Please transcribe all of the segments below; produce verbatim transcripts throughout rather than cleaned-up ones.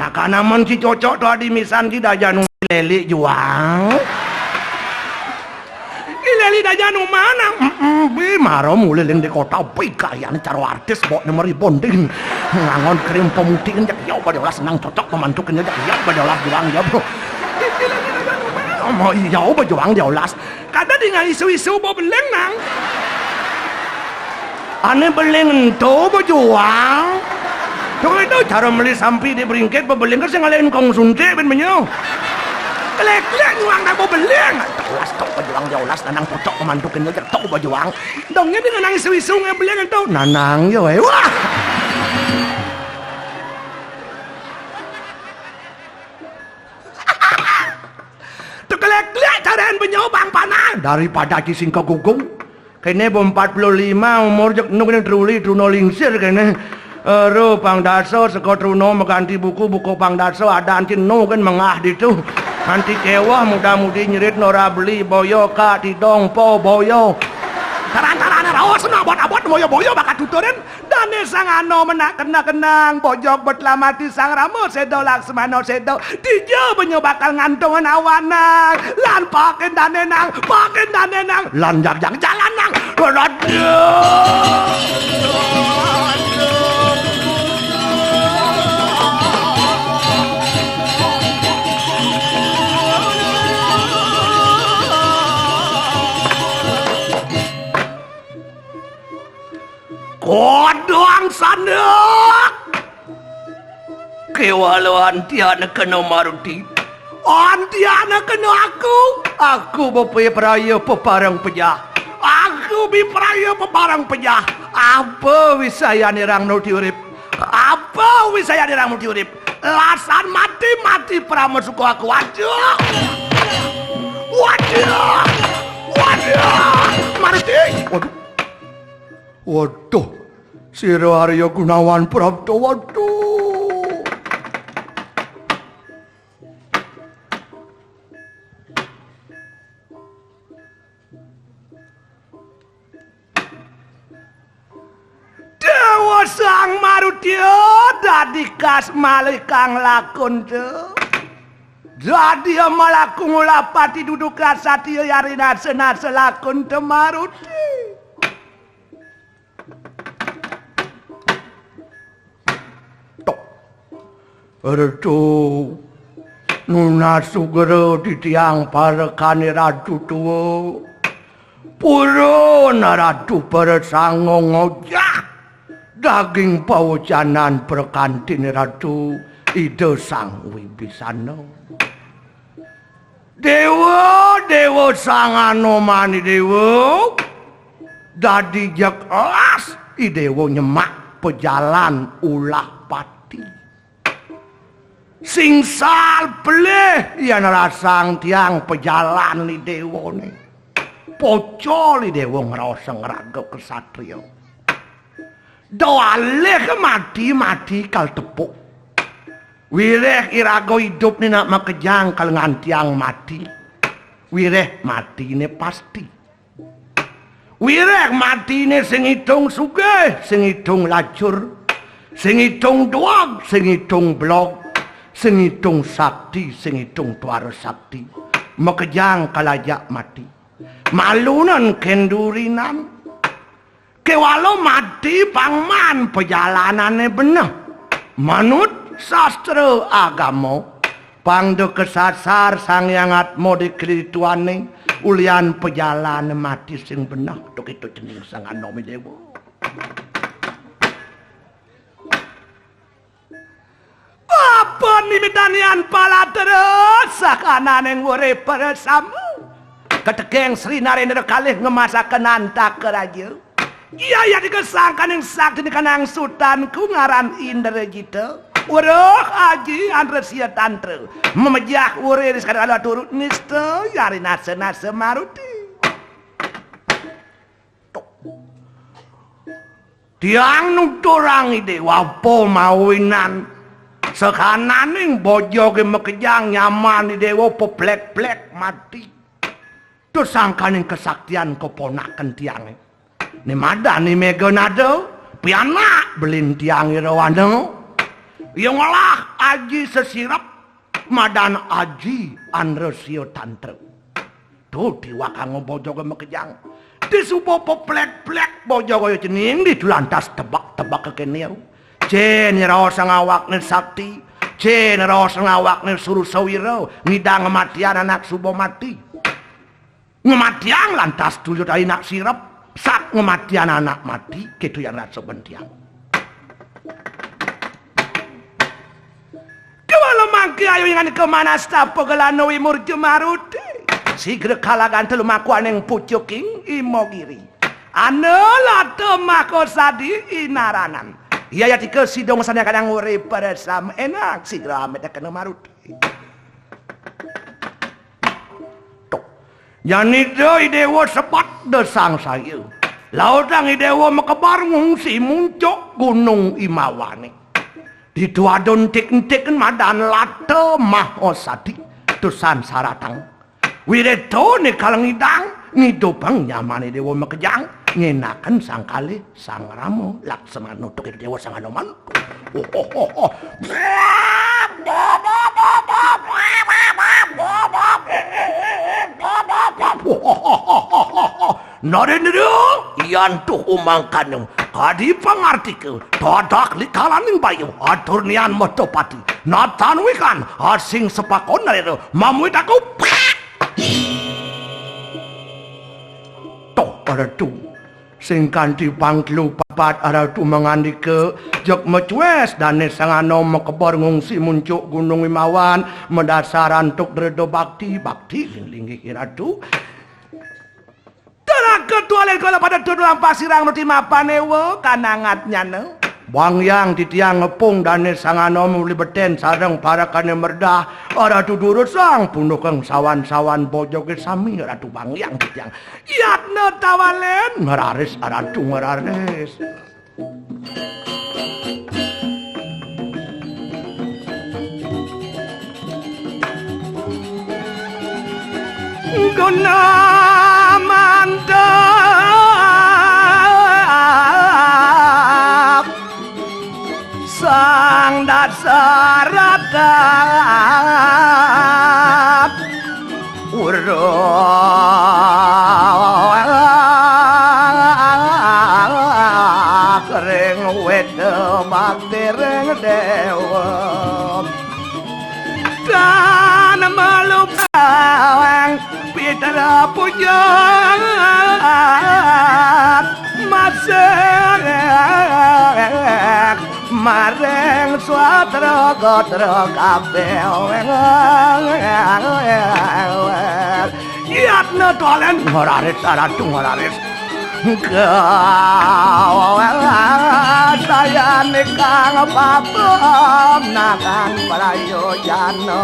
Makana men si Cocok to adi misan si dadi anu leli juang. Ki leli dadi anu mana? Mm-mm, bi mara muliling di kota, bi kayane cara artis bok ne meri bonding. Ngangon krim pemutihin jak ya badi olas nang Cocok pemantukin jak ya badi olas juang ya, Bro. Ki leli dadi anu mana? Mo iya bejuang di olas. Kada dengan isu-isu bo beling nang. Ane beling ento bejuang. Dong itu cara meli sampi di beringkit bebeling ke sing ngalahin kong suntik ben menyo. Kelek-kelek nyuang dah bo beling. Olas tok bejuang di olas nanang Cocok pemantukin jak tok bejuang. Dongnya dengan nang isu-isu nge beling ento. Nanang yo, eh. Wah. Tekelek-kelek caren benyo bang panai. Daripada ki sing kegugung. Kene bo empat puluh lima umur jek nu kene truli truno lingsir kene. Ero pang dasa seko truno meganti buku, buku pang dasa ada anti nu kan mengah ditu. Anti kewah muda-mudi nyerit nora beli boyo kak tidong po boyo. Taran-taran raos na abot-abot boyo-boyo bakat tuturin. Dane sang ano menak kena kenang bojok betlamati sang rama sedo laksmana sedo. Dija benyo bakal ngantungan awanang. Lan pakin dane nang, pakin dane nang. Lan jagjag jalan nang. Aduh. Kodong sanak. Kewala antiana kena Maruti. Antiana kena aku. Aku bepe praya peparang pejah. Aku bi praya peparang pejah. Apa wisayane rang nuti urip? Apa wisayane rang nuti urip? Lasan mati, mati prama suka aku. Waduh. Waduh. Waduh. Maruti. Waduh. Waduh, sira Arya Gunawan Prapta, waduh. Dewa Sang Marutya dadi kas malih kang lakun te. Dadi malaku ngulapati duduka satya yari nasa-nasa lakun te Maruti. Tok. Retu nunas sugra titiang parekane Ratu Tua. Purun Ratu Persanga ngojah daging pawecanan prekantine Ratu Ida Sang Wibisana. Dewa, Dewa Sang Anomani Dewa, dadi jeg elas I Dewa nyemak pejalan ulah pati. Singsal pelih yan rasang tiang pejalan I Dewane. Pocol I Dewa ngraosang raga ksatria. Doalih mati, mati kal tepuk. Wireh iraga idup ni nak makejang kal ngantiang mati. Wireh matine pasti. Wireh matine sing itung sugih, sing itung lacur, sing itung dueg, sing itung belog, sing itung sakti, sing itung tuara sakti. Makejang kal ajak mati. Malunan kendurinan. Kewala mati pang maan pejalanane beneh. Manut sastra agama, pang da kasasar Sang Hyang Atma di krituane ulian pejalan mati sing beneh, tuk itu cening Sang Anomani Dewa. Bapa mimitanian palatra sakananing wore para samu. Ketekeng Sri Narendra kalih ngemasaken antaka raja. Iya, iya dikesangkaning sakti kanang sutanku ngaran Indrajita. Weruh aji Andresia Tantra. Memejah wore ris kadang turut nista yari nasa-nasa Maruti. Tok. Tiang nuturang Idéwa apa mawinan. Sahananing bojoge makejang nyaman Idéwa peplek-plek mati. Terus sangkaning kesaktian keponaken tiange. Né madan I Meganada, pianak belin tiang irawana. Ia ngelah aji sesirep, madan aji anresia tantra. Tuh, tiwakang bojoge makejang. Disuba peplek-plek bojoge cening, ditu lantas tebak-tebak kekene. Cén raos ngawakne sakti, cén raos ngawakne surusawira, ngidang ngematian anak suba mati. Ngematiang lantas tuyut anak sirep, sat ngematian anak mati, ketu yang rasa bentiang. Kewala mangke ayo ingan kemana stapa gelana wimur jemaruti. Sigra kalagan telu makuaning pucuking imogiri. Ana lata mako sadi inaranan. Iya yatika sidong sane kadang urip pada sam enak sigra amit kena maruti. Tuh. Janida Idewa sebat desang saya. Lautang Idewa mekebar ngungsi muncuk gunung imawane. Ditu ada entik-entiken madan lata maha sadi. Tusan saratang. Wireto ne kalengidang ngidupang nyamane Dewa Makejang ngenaken sang kalih sang rama laksana nutuke Dewa Sang Anoman. Narendra, yantuh umangkana, kadi pangartika, dadak likalaning bayu, atur nian Metapati, natan wikan, asing sepakon narendra, mamuit aku. Toh, Ratu. Sing kanti pang telu papat Ratu mangandika, jeg mecues dane sangana makeber ngungsi muncuk gunung imawan, madasar antuk dreda bakti, bakti linggih Ratu. Teraka tualen kala pada tudulang pasirang nuti mapanewa kanangatnyana. Bangyang titiang ngepung dane sangana muli beten sareng parakane merdah, Ratu durusang punduhkeng sawan-sawan bojoge sami Ratu bangyang titiang. Yatna tawalen, ngeraris Ratu ngeraris. Guna mantap Sang Dasarata. Urung ring weda bakti ring dewa. Tan malupawang pitra puja. Masih maring swatra gotra kabeh. Yatna tolen ngararis, Ratu ngararis. Gawa sayan kang patum nakang prayojana.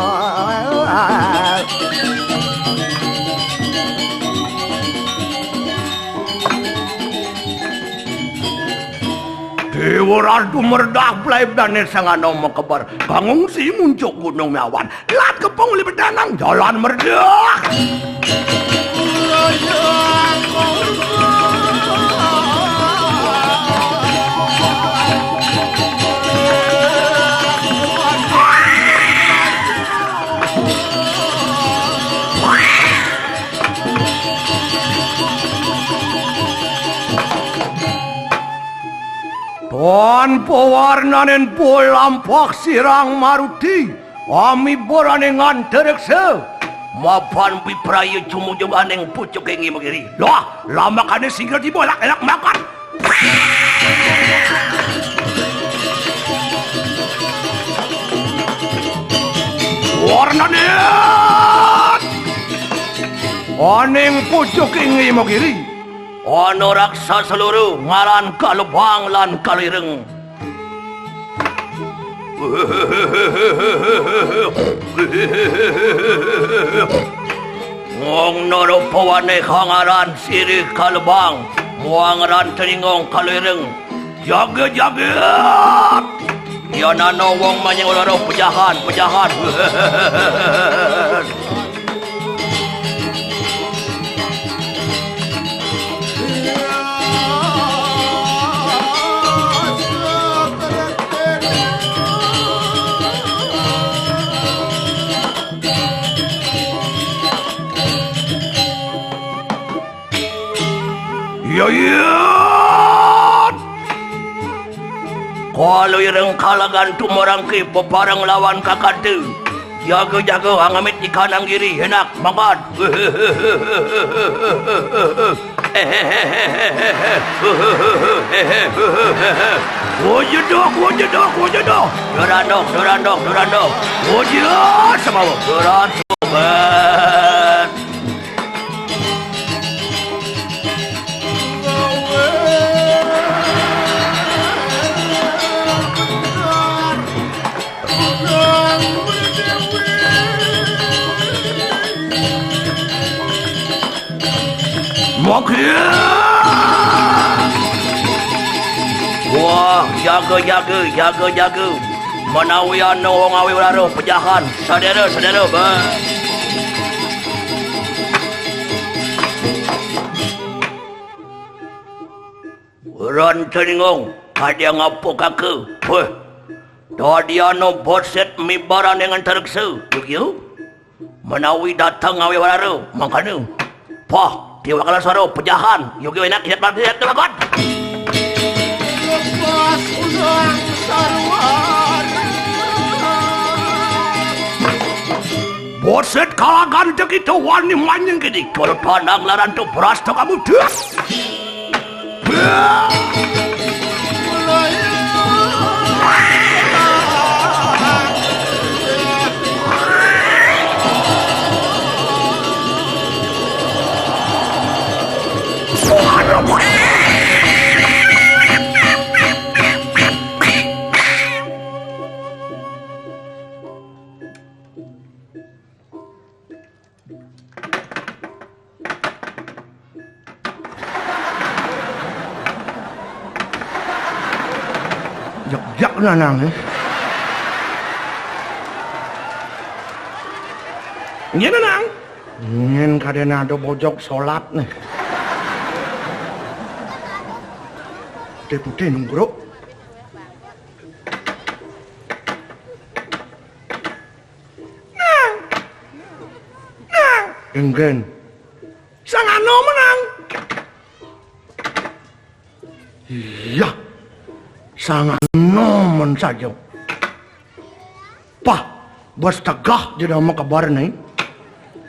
Dewa Ratu merdah plaib dane sangana makeber, kangungsi muncuk gunung mawan. Lat kepung libetanang jalan merdah. Tanpa warnaning pulampah sirang maruti, amibaraning antareksa, mapan bipraya jumujuganing pucuking imagiri. Lah, lamakane singgra tiba, elak-elak makan. Warnane aning pucuking imagiri. Ana raksasa loro ngaran Kalebang lan Kalireng. Ngong nara pawane kang aran Sirih Kalebang, muang ran Tringgong Kalireng. Jaga, jaga. Yan ana wong manyang ora roh pejahan, pejahan. Iya, iya. Kalu ireng kalagan tumorangke bebareng lawan kakade. Jaga-jaga angamit ikan anggiri enak mangan. Wujedok, wujedok, wujedok. Durandok, durandok, durandok. Wujud sama durandok. Wah, jaga, jaga, jaga, jaga. Menawi ana wong awi ora roh pejahan, sadera, sadera, ba. Ran teningung, kadya ngapa kaka? Weh, tadi ana boset mibaran ing antareksa, yuk, yuk. Menawi dateng awi warara, mangkana. Pah, tiwak kala suara pejahan, yuk, yuk, enak, iset mati, iset tebagot. Lepas ulang saruan. Boset kalagan tekito wani manyeng kini. Kalau pandang laran tu beras tu kamu dus. Jek-jek, Nanang, eh. Nggih, Nanang. Nyen kadén ada bojog salat, nih. Putih-putih nungkruk. Nang. Nang. Enggen. Sang Anoman, Nang. Iya. Sang Anoman saja. Pah, bos tegah jenama kabarné.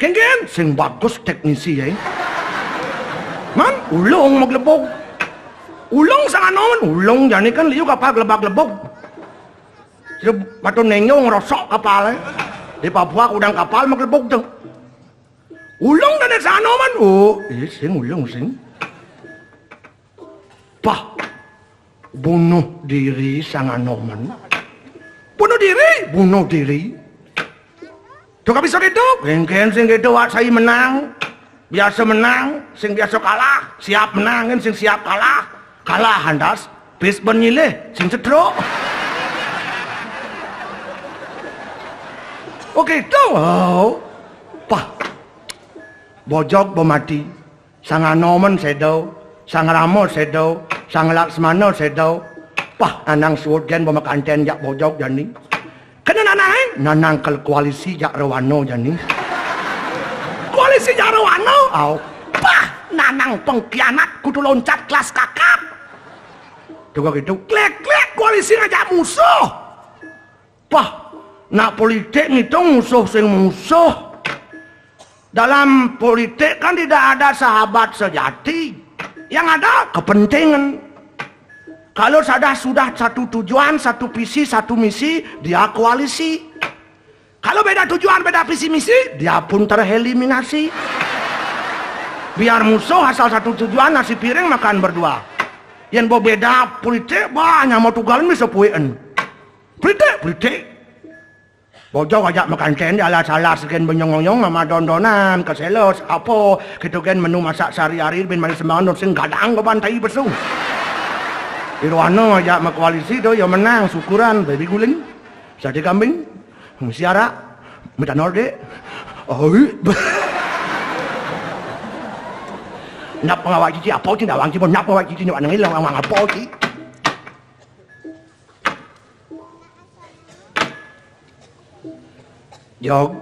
Kéngkén, sing bagus teknisi ya. Man, ulung maglebug. Ulung Sang Anoman, ulung jani kan liu kapal glebag-glebug. Sira patut nénjong ngrosok kapalé. Di Papua kudang kapal maglebug to. Ulung dané Sang Anoman. Oh, eh, sing ulung, sing. Pah, bunuh diri Sang Anoman. Bunuh diri, bunuh diri. Tuh gak bisa gitu. Kéngkén sing gitu, wak sai menang. Biasa menang, sing biasa kalah, siap menang, kan sing siap kalah. Kalah, handas, bis ben nyilih, sing cedruk. Oh gitu. Oh. Pah. Bojog bemati. Sang Anoman séda, Sang Rama séda, Sang Laksmana séda. Pah, Nanang suud gén bemakanten jak bojog jani. Kena Nanang, eh? Nanang kel koalisi jak Rawana jani. Koalisi jak Rawana? Au. Pah, Nanang pengkhianat kudu loncat kelas kakap. Tuh gitu. Klik-klik koalisi ngajak musuh. Pah, nak politik ngitung musuh sing musuh. Dalam politik kan tidak ada sahabat sejati. Yang ada kepentingan. Kalau sudah, sudah satu tujuan, satu visi, satu misi, dia koalisi. Kalau beda tujuan, beda visi misi, dia pun tereliminasi. Biar musuh asal satu tujuan, nasi piring makan berdua. Yang berbeda politik, banyak mau tugalan bisa puian. Politik, politik. Bojog ajak makanten di alas-alas gén benyong-onyong, mama dondonan, keselos, apa, gitu gén menu masak sehari-hari, bin mari sembangan, don sing gadang beban tai besu. Irwana ngajak makoalisi tu, ya menang syukuran, babi guling, sate kambing, mesti arak, metanol dek. Oh, nap ngawak cici apa ci, ndawang ci, nap ngawak cici, nap nangil, ngawang apa ci. Jog.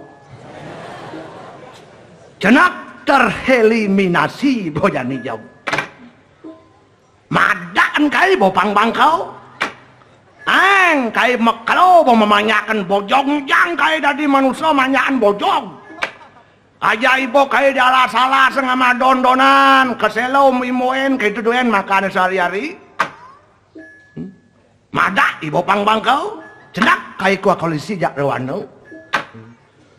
Cenak tereliminasi bojani jog. Madan kai bopang bangkau. Ang kai makelo bo mamanyakan bojog, jang kai dadi manusa manyakan bojog. Aja ibo kai dialas-alas ngamadon-donan, keselo mimoen, kaitu duen makan sehari-hari. Madak ibo pang bangkau, cenak kai kua kolisi jak rewana.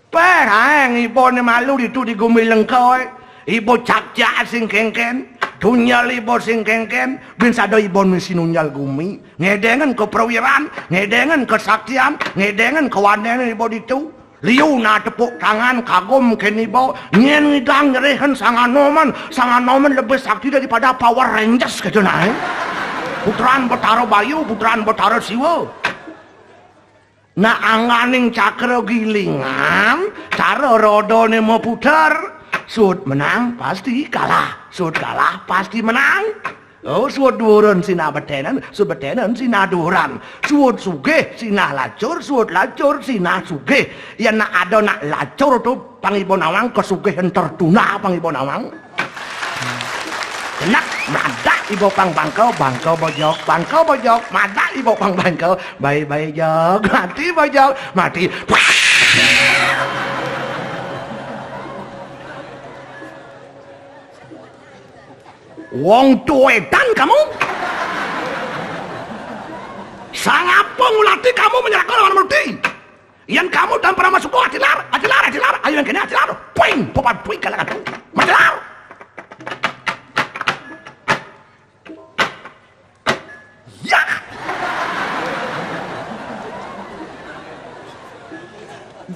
Peh, aeng ibo ne malu ditu di gumi lengkoi. Ibo cakcak sing kengken, tunyel ibo sing kengken, bin sada ibo misi nunyel gumi. Ngedengen ke perwiran, ngedengen kesaktian, ngedengen kewanene ibo ditu. Liu na tepuk tangan kagum ken ibo, nyen ngidang nyerihen sanganoman, sanganoman lebih sakti daripada Power Rangers kecil nae. Putran Betara Bayu, putran Betara Siwa. Nak angganing cakra gilingan, cara rodane maputar, sud menang pasti kalah, sud kalah pasti menang. Oh, suud duuran sinah betenen, suud betenen sinah duuran. Suud sugih sinah lacur, suud lacur sinah sugih. Yen nak ada nak lacur tu, pangiba nawang kasugihan tertunda pangiba nawang. Kenak madak iba pang bangka, bangka bojok, bangka bojok, madak iba pang bangka, bai-bai jok, mati bojok, mati. Wong tuetan kamu. Sangapa ngulati kamu menyerahkan lawan merti? Yen kamu tanpa nama suku atilar, atilar, atilar, ayo yang kene atilar. Puing, popat puing kalah katu. Matilar. Ya.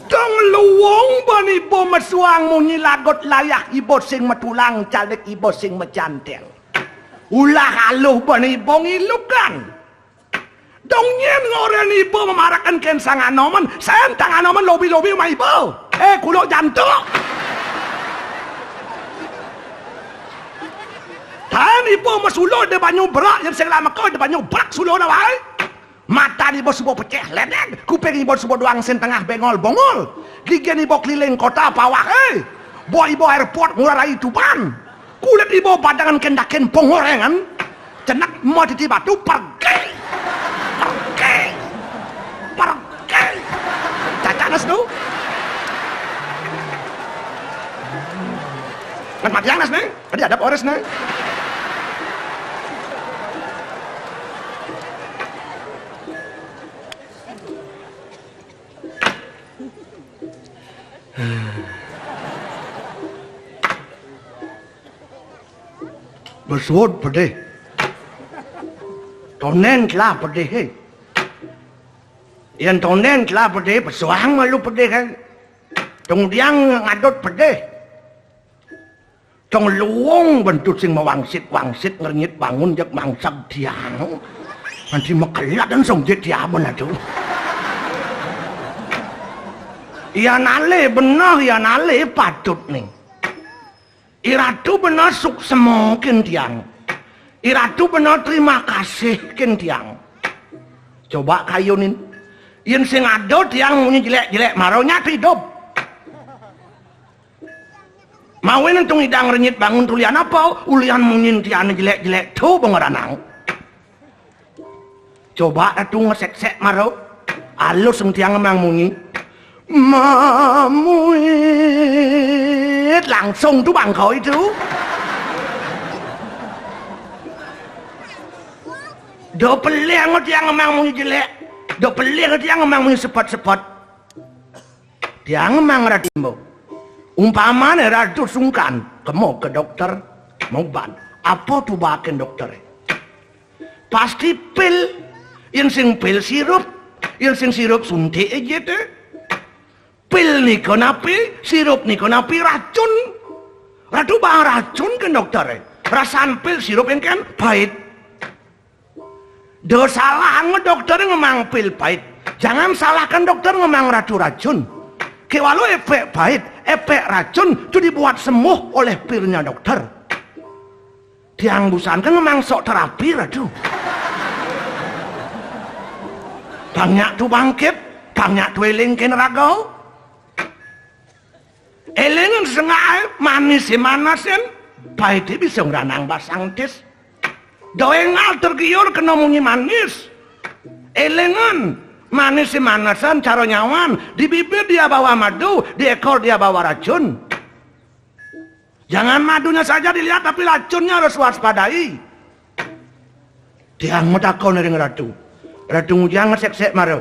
Dong luwung ban iba mesuang munyi lagut layah iba sing metulang caleg iba sing mejanteng. Ulah aluh ban iba ngilukan. Dong nyen ngoren iba memaraken ken sanganomen, sen tanganomen lobi-lobi ma iba. Eh, kuluk jantuk. Tan iba mesulur de banyu berak, yen sing lameka de banyu berak sulurna wae. Mata iba suba peceh ledeg, kuping iba suba doang sing tengah bengol-bongol. Gigen iba keliling kota pawah, eh. Bawa iba airport ngurarai Tuban. Kulit iba badangan kendakin pengorengan. Cenek ma titi batu pergi. Pergi. Pergi. Caca nas tu. Kan mati nas ni. Tadi ada Polres ni. Besuud pedih. Tonden telah pedih, eh. Yen tonden telah pedih, pesuang malu pedih, eh. Tungdiang ngadut pedih. Cong luung bentut sing mawangsit-wangsit ngrenyit bangun jak mangsag tiang. Nanti makelat dan song jit tiang atu. Iya nale benah, iya nale patut ni. Iratu benah suksema kin tiang. Iratu benah terima kasih kin tiang. Coba kayunin. Yen sing ada tiang munyi jelek-jelek mara nyat idup. Mawen entung idang renyit bangun tulian apa? Ulian munyin tiane jelek-jelek tu bengeranang. Coba atu ngeseksek mara. Alus entiang emang munyi. Mamuit langsung tu bangkau itu. Do pelih tiang emang munyi jelek. Do pelih tiang emang munyi sepet-sepet. Tiang emang ratu imbo. Umpamane ratu sungkan, kemo ke dokter, mobat. Apa tubaken dokter? Pasti pil. Yen sing pil sirup, yen sing sirup suntik aja te. Pil nika napi, sirup nika napi racun. Ratu bang racun ke dokter. Rasan pil sirup engken pahit. Do salah ngedokter ngemang pil pait. Jangan salahkan dokter ngemang ratu racun. Kewalu efek pait, efek racun itu dibuat sembuh oleh pilnya dokter. Tiang busan kan ngemang sok terapi, ratu. Banyak tu bangkit, banyak tu eling ken raga. Elingan sengak manis si manasin, paiti bisa ngranang basang tis. Doengal tergiur kena munyi manis. Elingan manis si manasan cara nyawan, di bibir dia bawa madu, di ekor dia bawa racun. Jangan madunya saja dilihat, tapi racunnya harus waspadai. Tiang matakon ring ratu. Ratu Ngujang ngeseksek mara.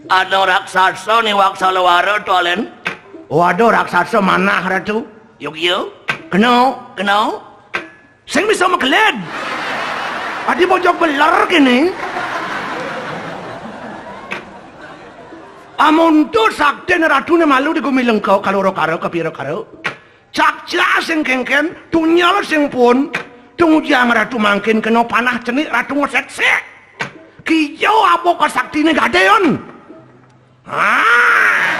Ada raksasa niwak salawara, Tulen. Oh, ada raksasa manah, ratu. Yuk, yuk. Kena, kena. Sing bisa mekeled. Adi bojog beler kini. Amun tu sakti ratu ne malu di gumi lengkau, kalau rokara, kapira kara. Cakca sing kengken, tunyal sing pun, tungjang ratu mangkin kena panah cenik ratu ngeseksek. Kijau apa kasaktine gadeon. Ah!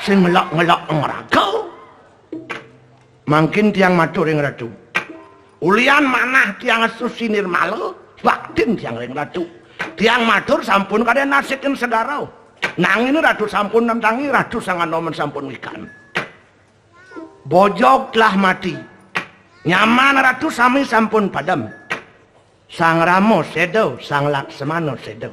Sing ngelak-ngelak ngeraga. Mangkin tiang matur ring ratu. Ulian manah tiang suci nirmala, baktin tiang ring ratu. Tiang matur sampun kadén nasikin segara. Nanging ratu sampun nentangi, ratu sang anoman sampun wikan. Bojog telah mati. Nyaman ratu sami sampun padem. Sang Rama seda, Sang Laksmana seda.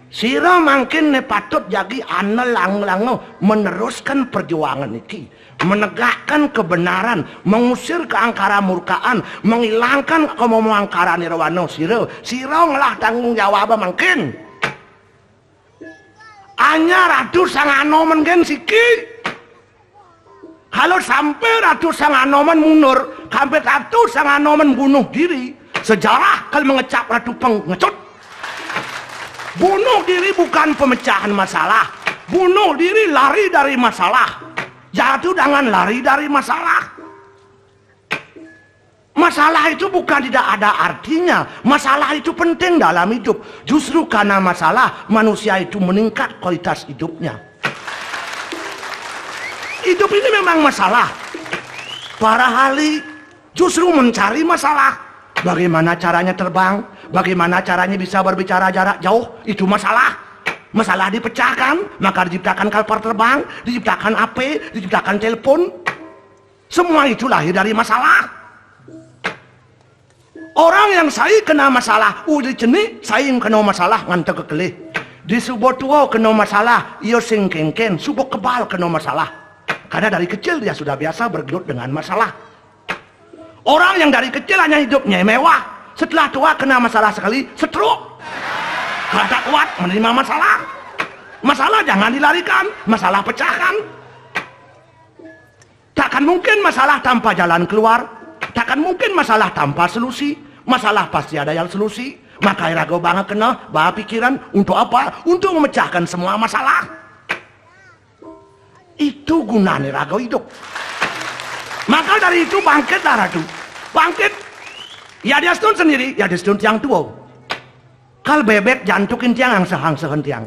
Sira mangkin ne patut jagi ana lang-langa meneruskan perjuangan iki, menegakkan kebenaran, mengusir keangkara murkaan, menghilangkan kemomo angkara nirwana sira. Sira ngelah tanggung jawab mangkin. Anya ratu sang anoman gen siki. Kalau sampai ratu sang anoman mundur, sampai ratu sang anoman bunuh diri, sejarah akan mengecap ratu pengecut. Bunuh diri bukan pemecahan masalah. Bunuh diri lari dari masalah. Jatuh jangan lari dari masalah. Masalah itu bukan tidak ada artinya. Masalah itu penting dalam hidup. Justru karena masalah, manusia itu meningkat kualitas hidupnya. Hidup ini memang masalah. Para ahli justru mencari masalah. Bagaimana caranya terbang? Bagaimana caranya bisa berbicara jarak jauh? Itu masalah. Masalah dipecahkan, maka diciptakan kapal terbang, diciptakan A P, diciptakan telepon. Semua itu lahir dari masalah. Orang yang sai kena masalah, uli cenik, sai kena masalah ngantek kekelih. Di suba tua kena masalah, ia sing kengken, suba kebal kena masalah. Karena dari kecil dia sudah biasa bergelut dengan masalah. Orang yang dari kecil hanya hidupnya mewah, setelah tua kena masalah sekali, setruk. Karena tak kuat menerima masalah. Masalah jangan dilarikan, masalah pecahkan. Takkan mungkin masalah tanpa jalan keluar. Takkan mungkin masalah tanpa solusi. Masalah pasti ada yang solusi. Maka iraga banga kena, ba pikiran. Untuk apa? Untuk memecahkan semua masalah. Itu gunanya raga hidup. Maka dari itu bangkitlah ratu. Bangkit. Ya dia stun sendiri, ya dia stun tiang tua. Kal bebek jantukin tiang, angseh-angsehan tiang.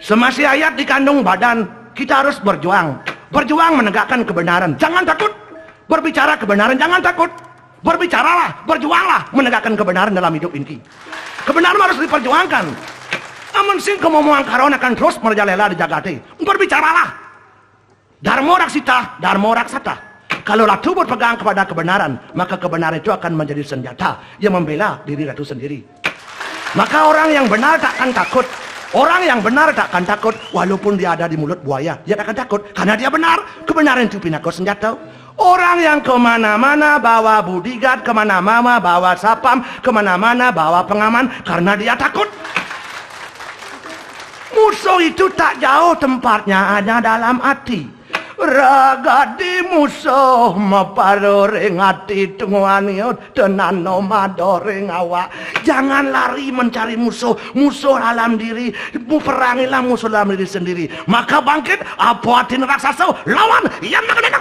Semasih ayat dikandung badan, kita harus berjuang. Berjuang menegakkan kebenaran. Jangan takut. Berbicara kebenaran, jangan takut. Berbicaralah, berjuanglah menegakkan kebenaran dalam hidup ini. Kebenaran harus diperjuangkan. Amun sing kemomoan karon akan terus merajalela di jagate. Berbicaralah. Dharma raksita, dharma raksata. Kalau ratu berpegang kepada kebenaran, maka kebenaran itu akan menjadi senjata yang membela diri ratu sendiri. Maka orang yang benar takkan takut. Orang yang benar takkan takut, walaupun dia ada di mulut buaya, dia takkan takut karena dia benar. Kebenaran itu pinaka senjata. Orang yang kemana-mana bawa bodyguard, kemana-mana bawa sapam, kemana-mana bawa pengaman karena dia takut. Musuh itu tak jauh tempatnya, ada dalam hati. Ragadi musuh maparo ring ati, tunguan iut tenano madoring awak. Jangan lari mencari musuh. Musuh dalam diri. Perangilah musuh dalam diri sendiri. Maka bangkit apa atin raksasa lawan yang mengenai.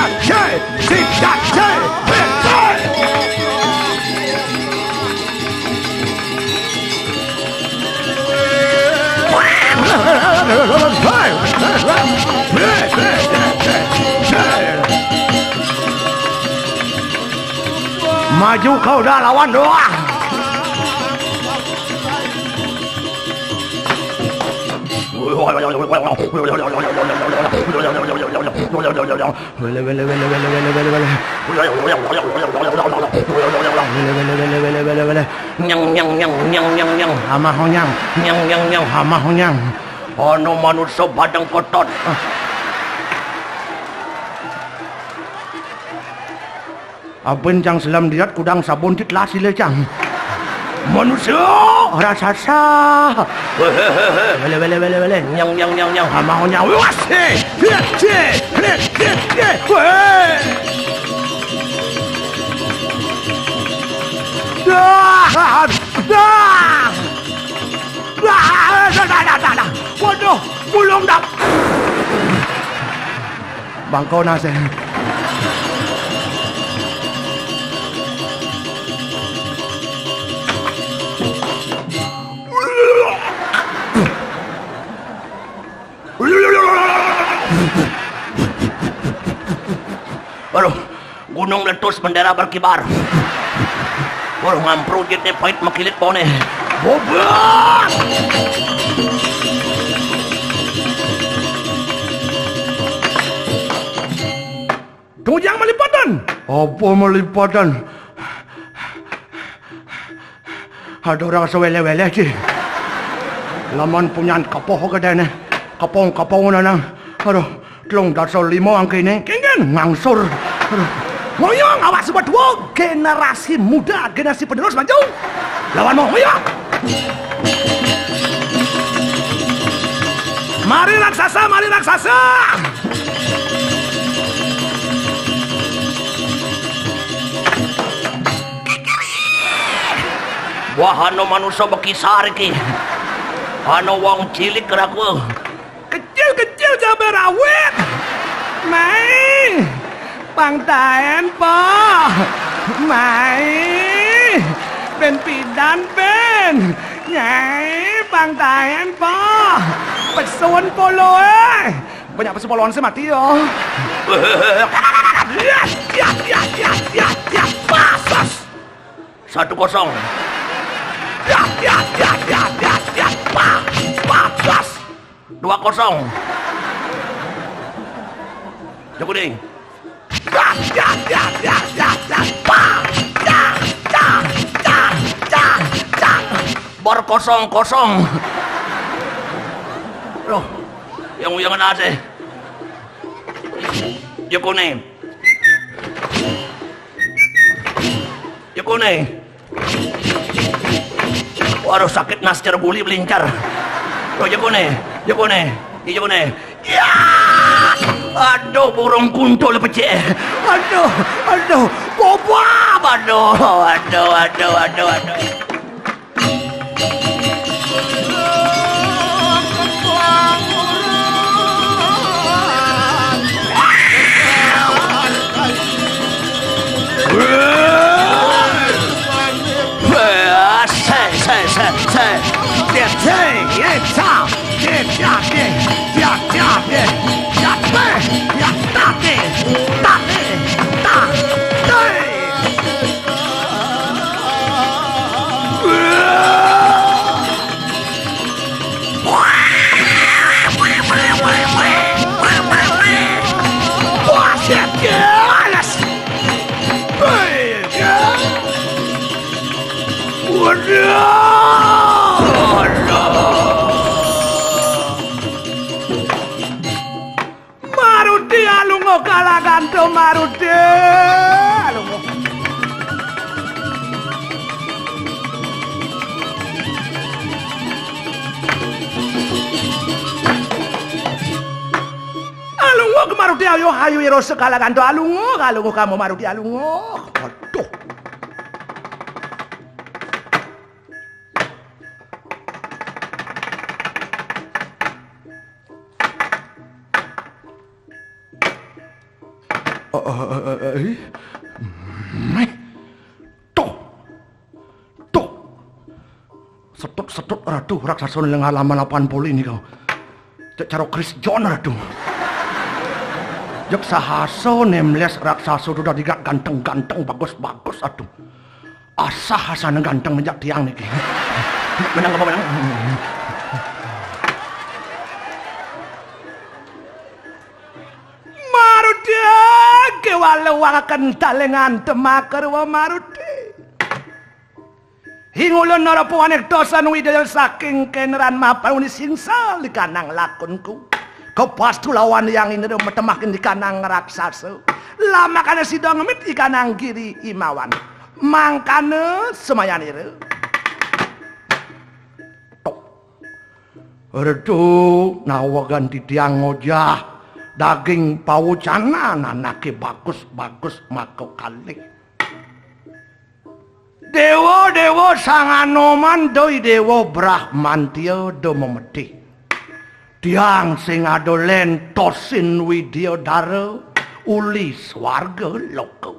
Maju kau dah, lawan doa. Wele, wele, wele, wele, wele, wele, wele. Wele, wele, wele, wele, wele, wele, wele. Nyang, nyang, nyang, nyang, nyang, nyang. Amah onyang. Nyang, nyang, nyang. Amah onyang. Ana manusa badeng kotot. Ah. Abin cang selam diat kudang sabun tit lah sila cang. Manusia raksasa. Wele, wele, wele, wele. Nyang, nyang, nyang, nyang. Amah onyang. Wah, sih. Lihat, sih. Lihat, lihat, lihat. Weh. Dah, dah. Dah, dah, dah, dah, dah, dah. Waduh, bulung dah. Bangko nasi. Aduh, gunung meletus, bendera berkibar. Waduh, ngamprujit nih, pait makilit bau nih. Bobak! Tujang malipatan. Apa malipatan? Ada orang sewele-wele, ci. Laman punyan kapoh gedene. Kapong-kapong nanang. Aduh, telung dasa lima angkene. Kengken ngangsur. Aduh. Moyong, awak sebut tua. Generasi muda, generasi penerus maju. Lawan mau, moyong. Mari raksasa, mari raksasa. Wah, ana manusa bekisar iki. Ana wong cilik raku. Kecil-kecil cabe rawit. Mai. Pang taen, Po. Mai. Ben pidan, Ben. Nyai, pang taen, Po. Pesun poloe. Banyak pesun poloan sih mati yo. Ya, ya, ya, ya, ya, ya. Pasos. Satu kosong. Ya, ya, ya, ya, ya, ya. Pa, pa, pas. Dua kosong. Jago ding. Ya, ya, ya, ya, ya, ya. Pa, ya, ya, ya, ya, ya. Bor kosong, kosong. Loh, yang uyangan ada. Jago nih. Jago nih. Waduh, sakit nas cara guli belincar. Loh, jago nih. Jago nih. Iya, jago nih. Ya! Aduh, burung kuntul pecik. Aduh, aduh, gobab, aduh, aduh, aduh, aduh, aduh. Waduh. Maruti alungo kalaganto Maruti. Alungo. Alungo ke Maruti ayo hayu iro sekalaganto alungo, alungo kamu Maruti alungo. Waduh. Eh, meh. Tuh. Tuh. Setut-setut ratu raksasa ning halaman lapangan poli nika. Cek cara Chris John ratu. Jek sahasa nemles raksasa tu dadi ganteng-ganteng, bagus-bagus, aduh. Asah asane ganteng menjak tiang niki. Menang apa menang? Maruti, kewala wakaken talengan temakar wa Maruti. Hingulun narapawanik tosan widaya saking keneran mapan uni singsal dikanang lakunku. Kepastu lawan yang indra metemakin dikanang raksasa. Lamakane sida ngemit dikanang giri imawan. Mangkana semayanira. Tok. Redu nawegan titiang ngojah daging pawucanan anake bagus-bagus maka kalih. Dewa-dewa Sang Anoman doi Dewa Brahmantia do memedih. Tiang sing ada lentosin Widya Dara uli swarga loka.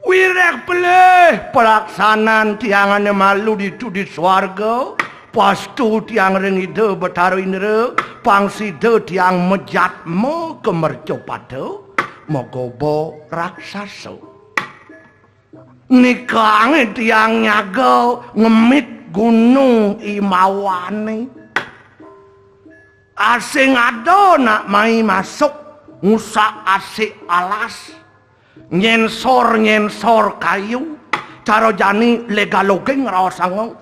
Wireh pelih pelaksanan tiangane malu ditu di swarga, pastu tiang ring Ida Betara Indra, pang sida tiang mejatma ke mercapada, magoba raksasa. Nikange tiang nyaga ngemit gunung imawane. Asing ada nak mai masuk ngusak asik alas, nyensor-nyensor kayu, cara jani legaloging raosanga.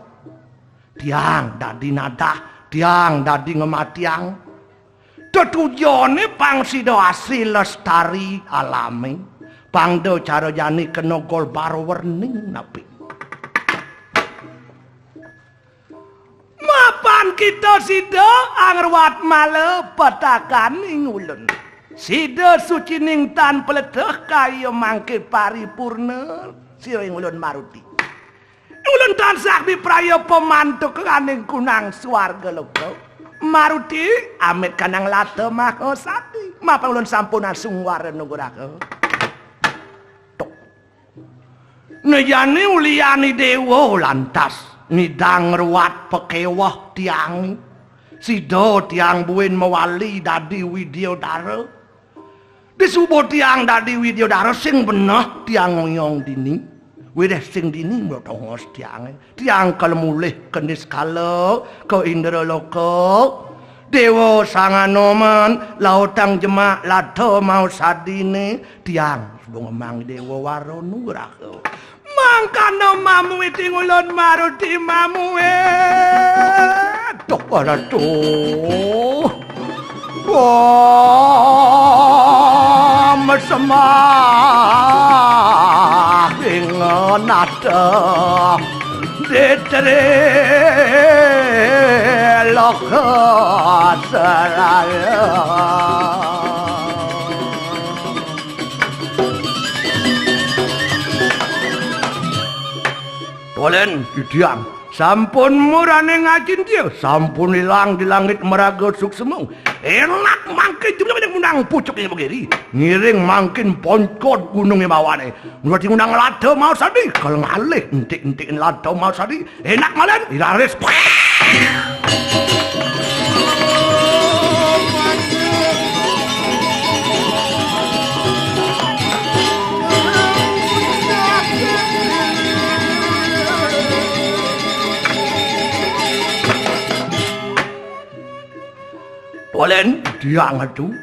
Tiang dadi nadah, tiang dadi ngematiang. Tetujone pang sida asri lestari alami, pang da cara jani kena golbar werning napi. Mapan kita sida angruat mala petakaning ulun. Sida sucining tan peleteh kaya mangke paripurna sira ing ulun Maruti. Ulun tansah bipraya pamantukaning kunang swarga loka. Maruti, amit kanang lata maha sati. Mapan ulun sampun asung wara nugraha. Tuk. Nejane uliani dewa lantas nidang ruat pakeweh tiang. Sida tiang buin mawali dadi widyadara. Disuba tiang dadi widyadara sing beneh tiang ngoyong dini. Wiréh sing dini mlotongos tiange. Tiang kala mulih ka niskala, ka Indraloka. Dewa Sang Anoman, lautang jemak lata mausadine. Tiang suba ngemang dewa wara nugraha. Mangkana mamuwi tingulun maruti mamuwi. Duh, aduh. Wah, mesembah ing nata di Triloka Seraya. Tolen, Didiang, sampun murane ngacintya, sampun ilang di langit maraga suksema. Enak mangkin jumlah banyak mundang pucuk yang begiri. Ngiring mangkin poncot gunung imawane. Mula tingundang lada mau sadi, kal ngalih entik-entikin lada mau sadi. Enak malen, iraris. Tolen, Diang Atu,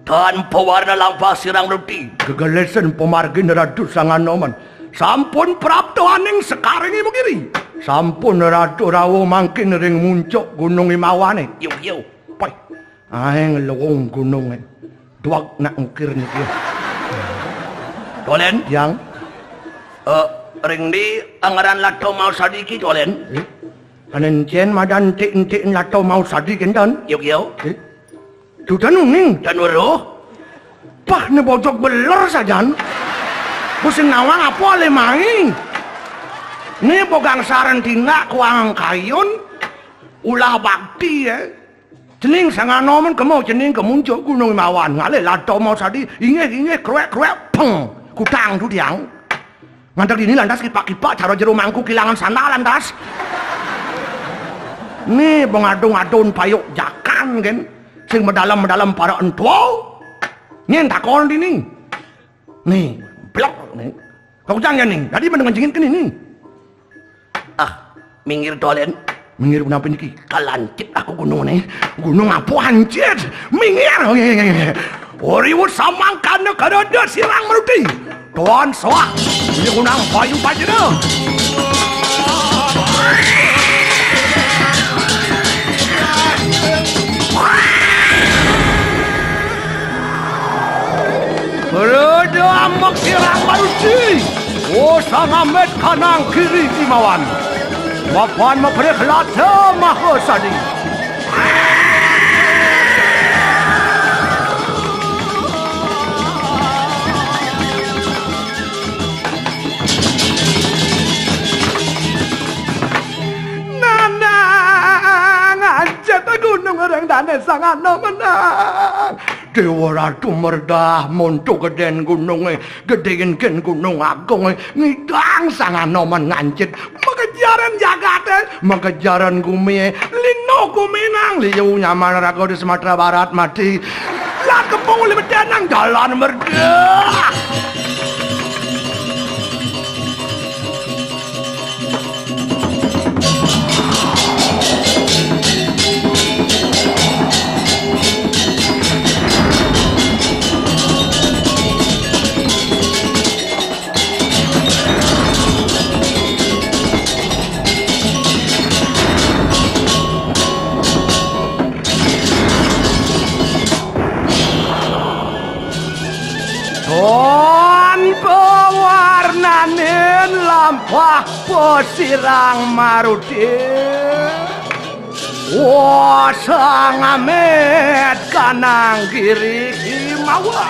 tanpa warna lampah sirang ruti, gegelesen pamargin Ratu Sang Anoman. Sampun prapta aning sekaring Imogiri. Sampun Ratu rawuh mangkin ring muncuk gunung imawane. Yuk, yuk. Poi. Aeng luung gununge. Duwag nak ngukir niki. Tolen? Yang? Eh, ring di angaran lada mau sadi ki, Tolen? Eh? Anen cen madan entik-entikin lada mau sadi kenten? Yuk, yuk. Eh? Dudan uning. Dan weruh. Pah, ne bojog beler sajan. Ku sing nawang apa ale mai. Ne bogang saren tindak kuang kayun. Ulah bakti, ya. Cening Sang Anoman kemo cening ke muncuk gunung imawan. Ngalih lada mau sadi. Inggih, inggih, kruek, kruek, peng. Kutang tu tiang. Ngantek dini lantas kipak-kipak cara jero mangku kilangan sandal lantas. Ni bengadung-adun payuk jakan, kan. Sing medalem-medalem para entua. Nyen takon dini. Ni, blok ni. Kau jangan ni. Tadi mendengar jengit kene ni. Ah, minggir dolen. Minggir punapa niki? Kalancit aku gunung ni. Gunung apa ancit? Minggir. Uriwut samangkana karada sirang meruti. Tuan soak. Ini gunang bayu bajra. Rada ambek sirang maruti. Oh, sang amit kanang giri imawan. Mapan maprih lada maha sadi. Nanang ancet gunung ring dane sang ano menang. Dewa Ratu merdah monto geden gununge, gedengin gen gunung agung, ngidang sang ano men ngancit. Makejaran jagate, makejaran gumie, lino guminang, liu nyaman raga di Sumatera Barat mati. Lah kepung uli bedenang jalan merdah. Tanpa warnanin lampah pasirang maruti. Wah, sang amit kanang giri himawa.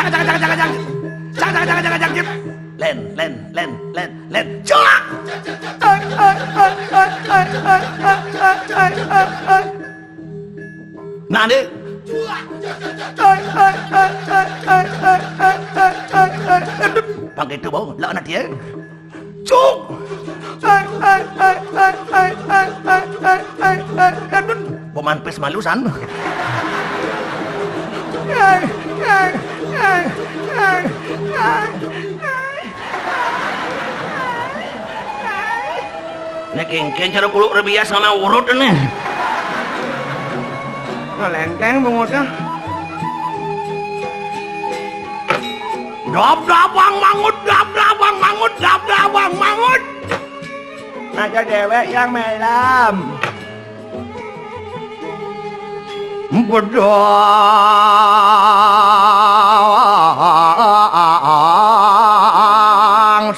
Cak, cak, cak, cak, cak. Cak, cak, cak, cak, cak, cak. Len, len, len, len, len. Cak. Nah, ni. Pang gitu, bau. Lah, anak dia. Cuk. Peman pes malu, san. Nek kengken cara kuluk rebias sama urut ni. Ngelenteng bungutnya. Dap dap wang mangut, dap dap wang mangut, dap dap wang mangut. Ada dewek yang melam. Bedang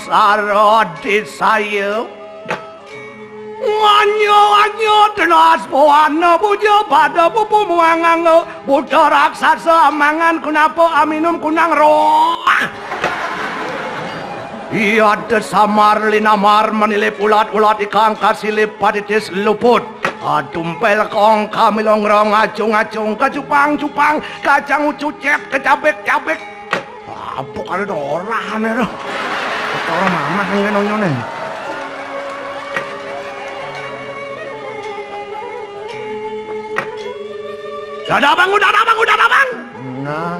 sarodi sayup. Wanyo-wanyo tenas poana bujo pada pupu muang anggo. Buta raksasa amangan kunapa aminum kunang roh. Iya tesamar linamar manilip ulat-ulat ikang kasilip paditis luput. Atumpel kong kamilongrong acung-acung kacupang-cupang kacang ucucet kecabek-cabek. Apa kali ora ane to? Ora mamah ngene nyone. Dada bangun, dada bangun, dada bang. Nah,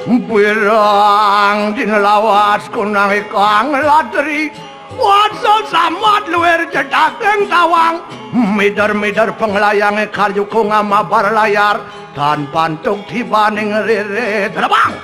birang dina lawas kunang ikang latri. Wasa sambat luwir cedhaking tawang. Mider-mider panglayange karyuku ngamabar layar tan pantuk tibaning rere. Dada bang.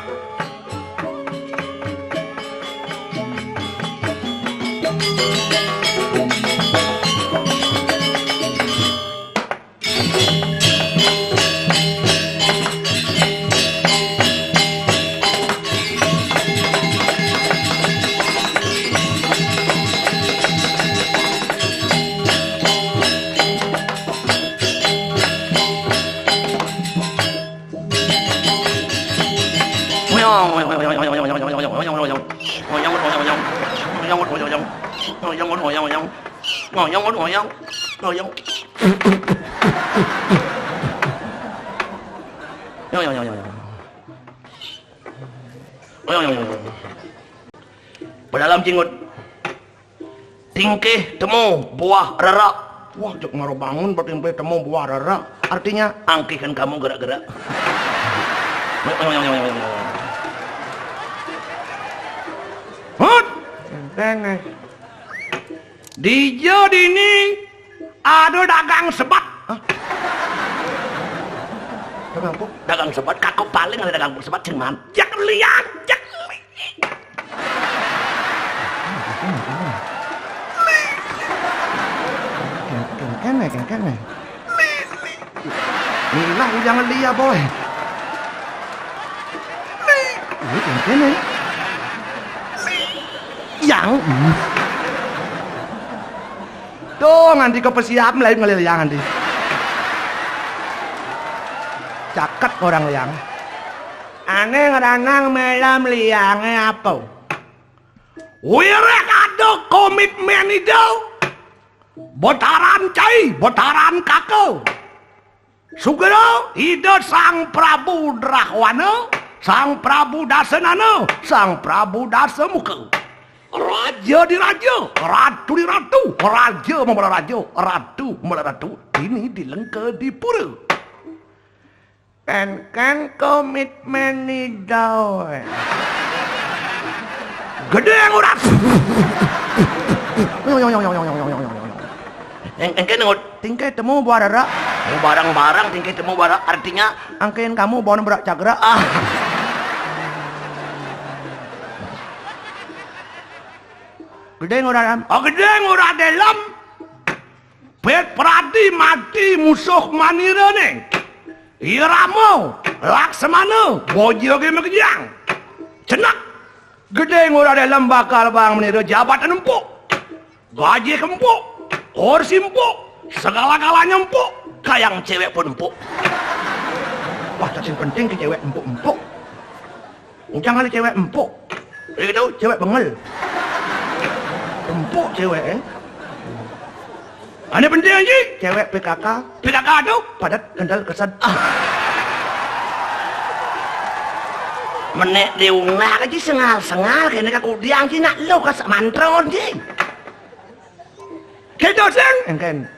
Ngoyong, ngoyong, ngoyong. Ngoyong, ngoyong. Ngoyong. Ngoyong, ngoyong, ngoyong. Ngoyong, ngoyong, ngoyong. Pedalam cingut. Tingkih temu buah rerak. Wah, cek maro bangun, tingkih temu buah rerak. Artinya, angkihkan kamu gerak-gerak. Hut! Enteng, eh. Dija dini ada dagang sebat. Hah? Dagang apa? Dagang sebat, kakak paling ada dagang sebat, cuman. Cek liang, cek liang. Kene, kene. Inilah ujang lia, boy. Ini kene. Yang. Tuh, nganti ke pesiap lain ngeliliang nanti. Caket orang liang. Aneh ngeranang malam liangnya apa? Wiréh ada komitmen ida, betaran cai, betaran kaka. Sugra ida Sang Prabu Drahwana, Sang Prabu Dasanana, Sang Prabu Dasamuka. Raja diraja, ratu diratu, raja mambala raja, ratu mambala ratu. Ini di Lengka di pura. Kan, kan komitmen ida. Gedé ngurat. Eng-, engké ngut. Tingkih temu buah rerak. Oh, barang-barang tingkih temu buah rerak. Artinya, angkin kamu bon berak cagrak. Ah. Gedé ngurat. Oh, gedé ngurat dalam. Pét pradi mati musuh manirané. Irama, Laksmana, bojoké makejang. Cenek, gedé ngora dalam bakal bang manira jabatan empuk. Gaji empuk, kursi empuk, segala-galanya empuk. Kayang cewek pun empuk. Wah, tak sing penting ke cewek empuk-empuk. Ujang ada cewek empuk. Gitu, cewek bengel. Empuk cewek, eh. Ane penting, Ji. Cewek P K K. P K K tu? Padat, kendal, kesan. Ah. Menek diunggah ka, Ji, sengal-sengal kene ka kudiang, Ji, nak lu ka mantron, Ji. Gitu, Sing. Engken.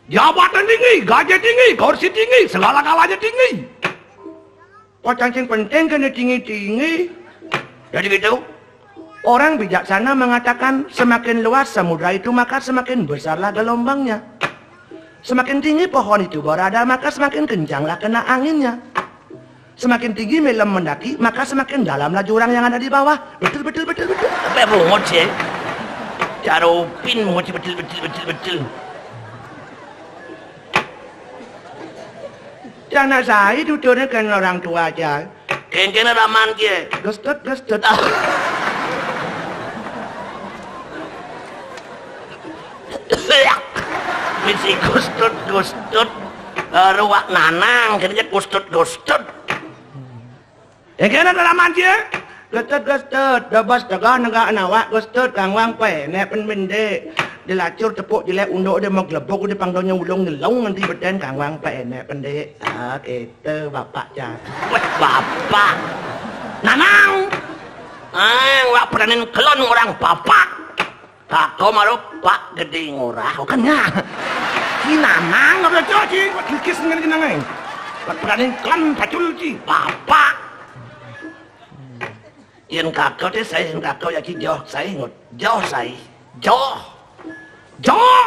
Jabatan tinggi, gaji tinggi, kursi tinggi, segala-galanya tinggi. Pocang sing penting kena tinggi-tinggi. Jadi gitu. Orang bijaksana mengatakan, semakin luas samudra itu, maka semakin besarlah gelombangnya. Semakin tinggi pohon itu berada, maka semakin kencanglah kena anginnya. Semakin tinggi melem mendaki, maka semakin dalamlah jurang yang ada di bawah. Betul, betul, betul, betul. Apa bungut sih? Carupin bungut sih, betul, betul, betul, betul. Jangan saya tuturnya kan orang tua aja. Kengkena raman kie. Gestut, gestut. Misi gustut, gustut. Eh, ruwak nanang, kene kustud, gustut. Ya kene dalaman cie. Gustut, gustut, dobos tegah negak nawak gustut, kangwang penek pen bende. Dilacur tepuk jelek unduk dia mau gelebuk dia pangdonya ulung nyelong nanti beden kangwang penek pendek. Ah, kita bapak jan. Weh, bapak. Nanang. Eh, wak peranin kelon orang bapak. Kakau marup Pak Gedé Ngurah, oh, kan ya. Ci nanang apa cok ci? Wah, kikis dengan kenang ai. Wah, berani kan pacul ci. Bapak. Yen kakau teh saya, yen kakau ya ci joh saya ngut. Joh saya. Joh. Joh.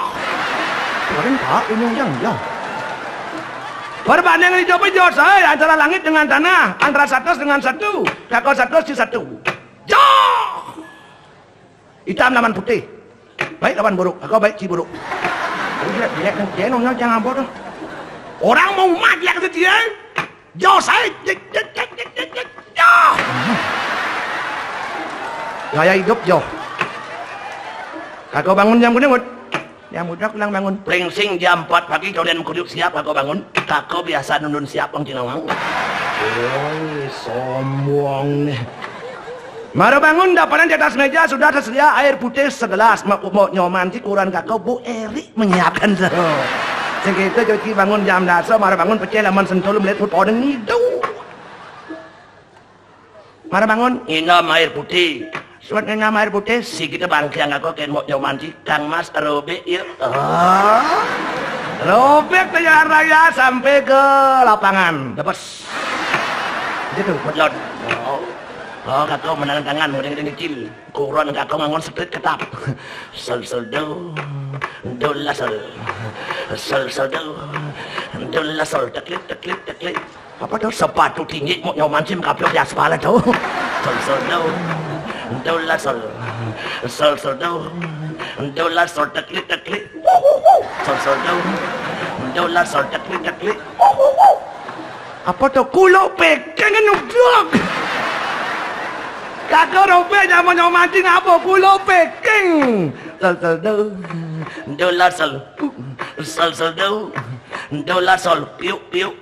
Kemarin Pak ini yang joh. Perbandingan itu apa joh saya antara langit dengan tanah, antara satu dengan satu. Kakau satu ci satu. Joh. Hitam lawan putih. Baik lawan buruk. Aku baik ci buruk. Jelek, jelek, jelek, jelek, jelek, jangan bodoh. Orang mau mati yang setia. Jauh saya. Jek, jek, jek, jek, jek, jek. Jauh. Gaya hidup jauh. Kakau bangun jam kuning, Mut. Yang muda pulang bangun. Plingsing jam empat pagi, kau dan kudu siap, kakau bangun. Kakau biasa nundun siap, Bang Cinawang. Woi, sombong nih. Mara bangun, daparan di atas meja sudah tersedia air putih segelas. Mbok, mbok Nyoman, si kurenan kako Bu Eri menyiapkan tuh. Sing kita cuci bangun jam dasa, mara bangun peceh laman sentul, melihat mut podeng ngidu. Mara bangun, nginum air putih. Suat nginum air putih, si kita bangkiang kako kén Mbok Nyoman, si Kang Mas robek, yuk. Oh. Robek ke jalan raya sampai ke lapangan. Dapes. Gitu, betlot. Oh. Oh, kako menangan tangan, mudeng-mudeng kecil. Kurenan kako ngangon seklit ketap. Sol, sol, do, do, la, sol. Sol, sol, do, do, la, sol. Teklit, teklit, teklit. Apa tuh? Sepatu tinggi, Mbok Nyoman, si makaplok di aspal tuh. Sol, sol, do, do, la, sol. Sol, sol, do, do, la, sol. Teklit, teklit. Sol, sol, do, do, la, sol. Teklit, teklit. Apa tuh? Kulo peking nuduk. Kako robek, jaman Nyoman, si ngapa? Kulo peking. Sol, sol, do, do, la, sol. Sol, sol, do, do, la, sol. Piuk, piuk.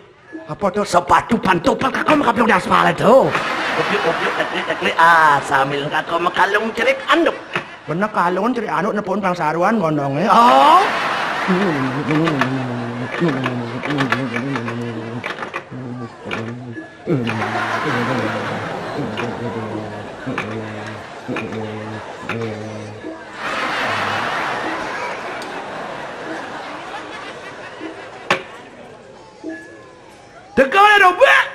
Apa tuh? Sepatu pantopel, kako makaplok di aspal tuh. Opiuk, opiuk, teklik, teklik. Ah, sambil kako makalung cerik anduk. Bener kalung cerik anduk, nepukin pang saruan gondongnya. Oh. Teka ya robek.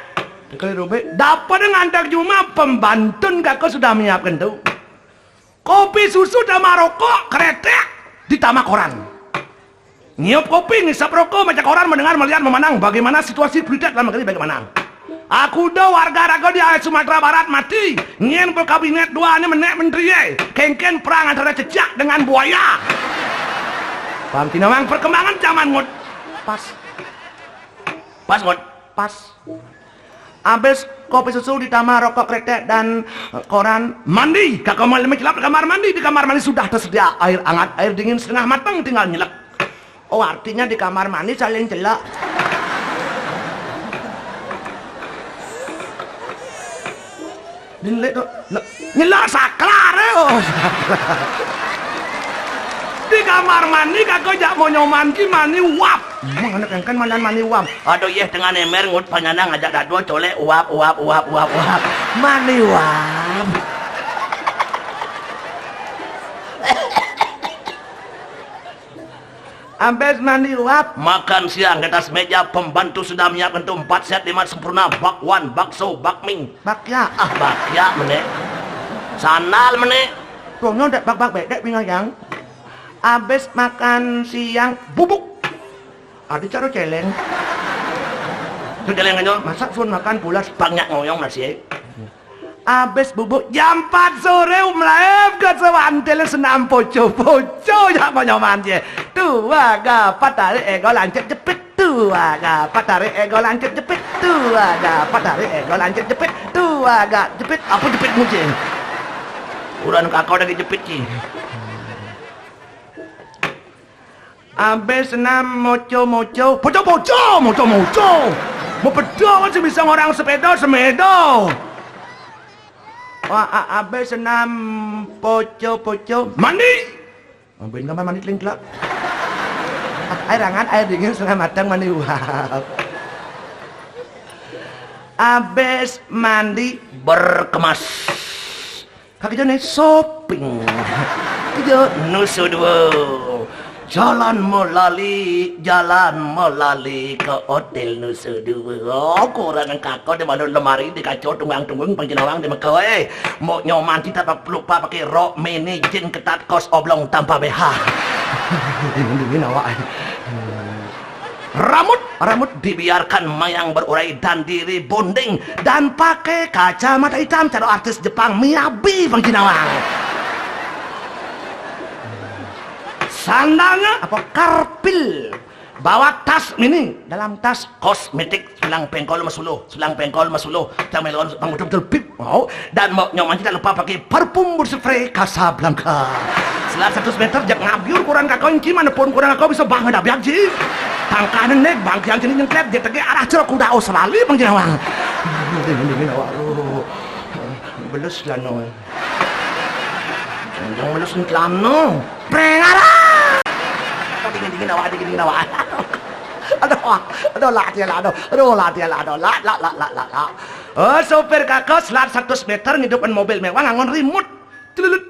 Teka ya robek. Dapat ngantar juma, pembantun kako sudah menyiapkan tuh. Kopi susu tambah rokok, kretek ditambah koran. Ngiup kopi, ngisap rokok, maca koran, mendengar, melihat, memandang bagaimana situasi politik dalam negeri bagaimana. Aku do warga raga di Sumatera Barat mati, nyén berkabinet dua ane menek menteri ye, kéngkén perang antara cecak dengan buaya. Paham, Cinawang? Perkembangan zaman, Ngut. Pas. Pas, Ngut. Pas. Habis kopi susu ditambah rokok kretek dan, eh, koran, mandi. Kakak mau lebih kelap di kamar mandi. Di kamar mandi sudah tersedia air hangat, air dingin setengah matang, tinggal nyelek. Oh, artinya di kamar mandi saling celek. Dinelik tuh. Nyelak saklar, eh. Oh, saklar. Di kamar mandi kagak jak mau nyoman ki mani uap. Emang anak engken malan mani uap. Aduh, yeh tengah nemer ngut panyana ngajak dadua colek uap, uap, uap, uap, uap. Mani uap. Abis mandi uap. Makan siang di atas meja, pembantu sudah menyiapkan tuh empat set lima sempurna, bakwan, bakso, bakmi. Bakya. Ah, bakya, mene. Sandal, mene. Tuh, nyontek bak-bak bedek, bingayang. Abis makan siang, bubuk. Ada cara celeng. Tuh celeng aja. Masak sun makan pulas. Banyak ngoyong nasi. Abis bubuk jam empat sore, mlaib ke sewantil senam poco-poco, jak panyoman je. Tua gapat tarik ego lancet jepit. Tua gapat tarik ego lancet jepit. Tua gapat tarik ego lancet jepit. Tua gak jepit. Apa jepit muje? Kurang kakau dari jepit ki. Abis senam moco-moco, poco-poco, moco-moco. Mau pedo kan sih bisa orang sepeda, semedo. Wah, a-, abis senam poco-poco, mandi. Ambil kamar mandi telingklak. Air hangat, air dingin, setengah matang, mandi uap. Abis mandi berkemas. Kaki jane shopping. Ijo nusu dua. Jalan melali, jalan melali ke hotel nusu dua. Oh, kurang kakau di malu lemari, di kaco tunggang-tunggung, pancinawang di Mekah, eh. Mau nyoman kita tak lupa pakai rok mini jean ketat kos oblong tanpa B H. Dingin, dingin awak, eh. Rambut, rambut dibiarkan mayang berurai dan diri bonding dan pakai kacamata hitam cara artis Jepang Miyabi, Bang Jinawang. Sandalnya apa? Karpil. Bawa tas mini, dalam tas kosmetik, sulang pengkol masuluh, sulang pengkol masuluh, jam melon, bang, betul-betul pip. Mau, dan mau nyoman tidak lupa pakai parfum berspray Casablanca. Setelah seratus meter, jak ngabiur kurang kakau inci, mana pun kurang kakau bisa bang ada biak ji. Tangkahan nek, bang, yang jenis nyengklet, dia tege arah cerok kuda Australia, Bang Jinawang. Dingin, dingin, awak lu. Belus celana. Jangan belus celana. Prengalah. Dingin-dingin awak, dingin-dingin awak. Aduh, aduh, lah, dia lah, aduh. Aduh, lah, dia lah, aduh. Lah, lah, lah, lah, lah, lah. Oh, sopir kakak selat seratus meter ngidupin mobil mewah nganggon remote. Celelut.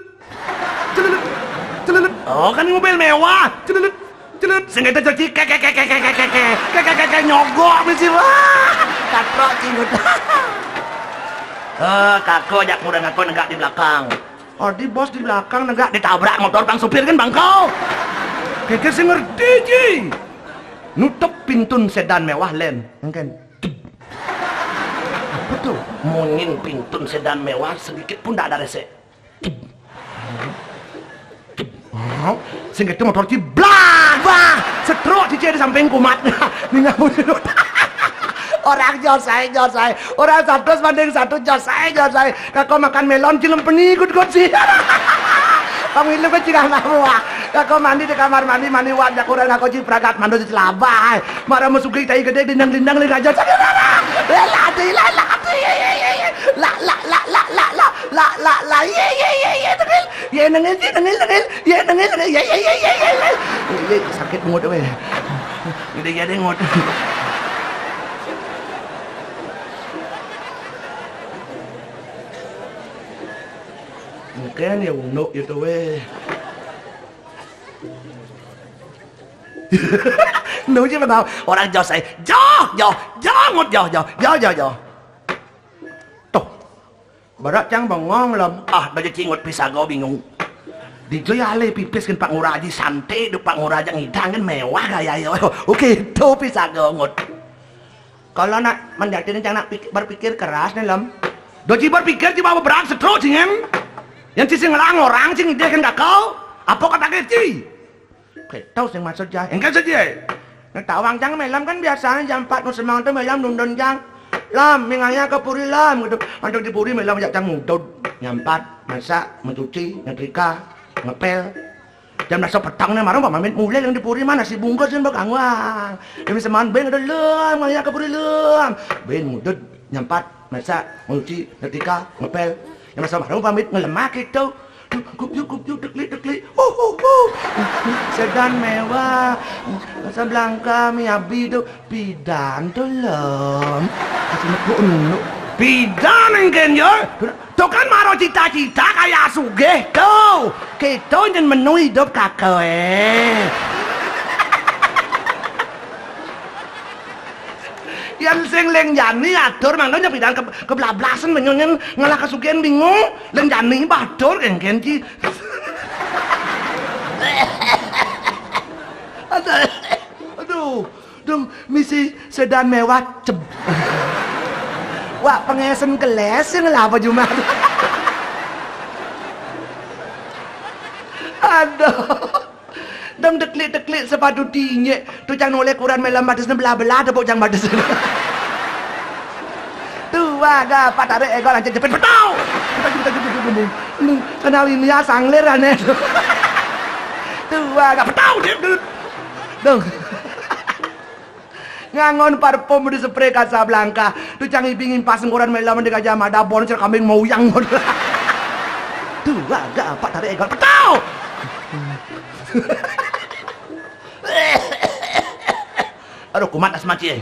Celelut. Celelut. Oh, kan mobil mewah. Celelut. Celelut. Sing itu cuci ke ke ke ke ke ke ke ke ke ke ke ke nyogok mesti, wah. Katrok cingut. Eh, kakak jak kurang aku negak di belakang. Oh, di bos di belakang negak ditabrak motor bang supir kan bang kau. Keke sing ngerti ji. Nutup pintun sedan mewah len. Engken. Apa tuh? Mungin pintun sedan mewah sedikit pun tak ada resek. Hah? Sing itu motor ciblah, bah, setruk cici di samping kumat. Ninga bunyi. Orang josai, josai. Orang satu banding satu josai, josai. Kakak makan melon cilem peni ikut ikut sih. Pang milu ke cingah namu, ah. Kakak mandi di kamar mandi, mandi wajak orang kakak cip ragat mandu celabah. Marah mesuki tai gede dindang-dindang li raja. Lela di, lela di, ye, ye, ye, ye. La, la, la, la, la, la, la, la, la, ye, ye, ye, ye, tengil. Ye, nengil, ye, nengil, nengil. Ye, nengil, nengil. Ye, ye, ye, ye, ye, ye. Ye, sakit ngut, weh. Gede, gede ngut. Mungkin ya unduk gitu, weh. Nu je bengong. Orang joh saya. Joh, joh, joh, ngut, joh, joh, joh, joh, joh. Tuh. Barak cang bengong lem. Ah, dah je cingut pisago bingung. Di joy ale pipis kan Pak Ngurah Haji santai, du Pak Ngurah Haji ngidang kan mewah gaya yo. Oke, tuh pisago ngut. Kalau nak mendatin cang nak pik-, berpikir keras nih lem. Doji berpikir, coba beberak setro cingen. Yang cisi ngelang orang cing ide kan kakau. Apa kata keci? Oke, tahu sing maksud jai. Engke saja. Nah, tawang cang melem kan biasanya jam empat nu semang tu melem nundun cang. Lam, minganya ke puri lam gitu. Untuk di puri melem jak cang mudud, nyampat, masak, mencuci, nyetrika, ngepel. Jam dasa petang nih marung pamit mulai yang di puri mana si bungkus yang bakangwang. Demi seman ben ada lam, minganya ke puri lam. Ben mudud, nyampat, masak, mencuci, nyetrika, ngepel. Yang masa marung pamit ngelemak itu. Kup yuk, kup yuk, deklik, deklik. Hu, hu, hu. Sedan mewah. Masa belangka mi abi tu. Pidan tu lem. Kasih nepuk nunduk. Pidan engken yo. Tu kan maro cita-cita kaya sugih tu. Kita nyen menu hidup kakak eh. Yang sing ling jani atur mangkanya pidan ke, keblablasan menyonyen ngalah kasugihan bingung. Ling jani batur kengken ci. Aduh, aduh, dong misi sedan mewah ceb. Wak pengesen keles yang lapa cuma. Aduh. Dong deklik-deklik sepatu tinyek. Tu cang noleh kuran melam batis ne belah-belah tepuk cang batis. Tu waga patarik ego lancet jepit petau. Kenal ini ya sanglir aneh. Tu waga petau dia dut. Dong. Ngangon parfum di spray Casablanca. Tu cang ibi ngimpas ngkoran melam di Gajah Mada, bon cer kambing mauyang. Tu agak apa tarik egal petau. Aduh, kumat asma cie.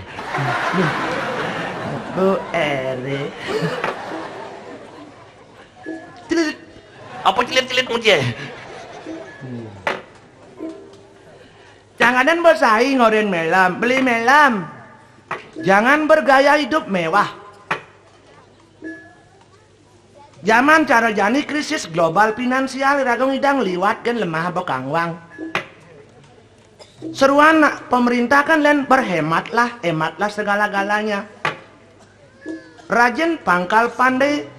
Bu ere. Cilit. Apa cilit-cilit mu cie? Janganan bersaing ngoren melam, beli melam. Jangan bergaya hidup mewah. Zaman cara jani krisis global finansial, iraga ngidang liwat gen lemah bekangwang. Seruan pemerintah kan len berhematlah, hematlah segala-galanya. Rajin pangkal pandai,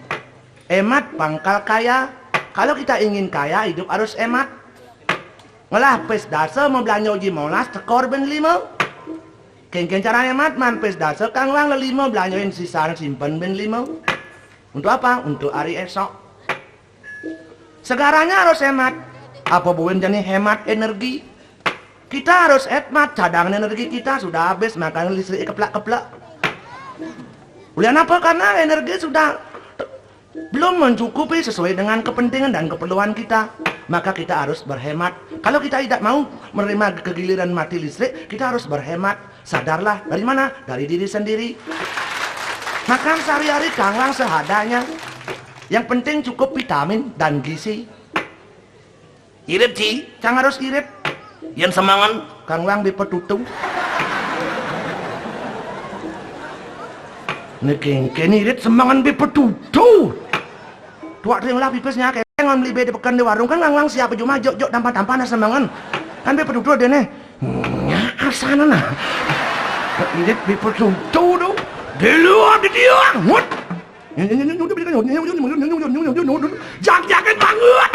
hemat pangkal kaya. Kalau kita ingin kaya, hidup harus hemat. Ngelah pes dasa mau belanja uji molas tekor ben lima. Kengken cara hemat man pes dasa kang wang lelima belanjain sisa simpen ben lima. Untuk apa? Untuk hari esok. Segaranya harus hemat. Apa buin jadi hemat energi? Kita harus hemat cadangan energi kita sudah habis makanya listrik keplak-keplak. Ulian apa? Karena energi sudah Belum mencukupi sesuai dengan kepentingan dan keperluan kita, maka kita harus berhemat. Kalau kita tidak mau menerima kegiliran mati listrik, kita harus berhemat. Sadarlah, dari mana? Dari diri sendiri. Makan sehari-hari kanglang sehadanya. Yang penting cukup vitamin dan gizi. Irit, Ci. Cang harus irit. Yen semengen. Kanglang bepetutu. Niki kene irit semengen bepetutu. Tuak ring lah pipis nyak, ngon beli bede peken di warung kan nganglang siapa cuma jok-jok tampan-tampan semengen. Kan bepetutu dene. Nyak asana nah. Irit bepetutu tu. Di luar di dia. Ngut. Jak-jakin banget.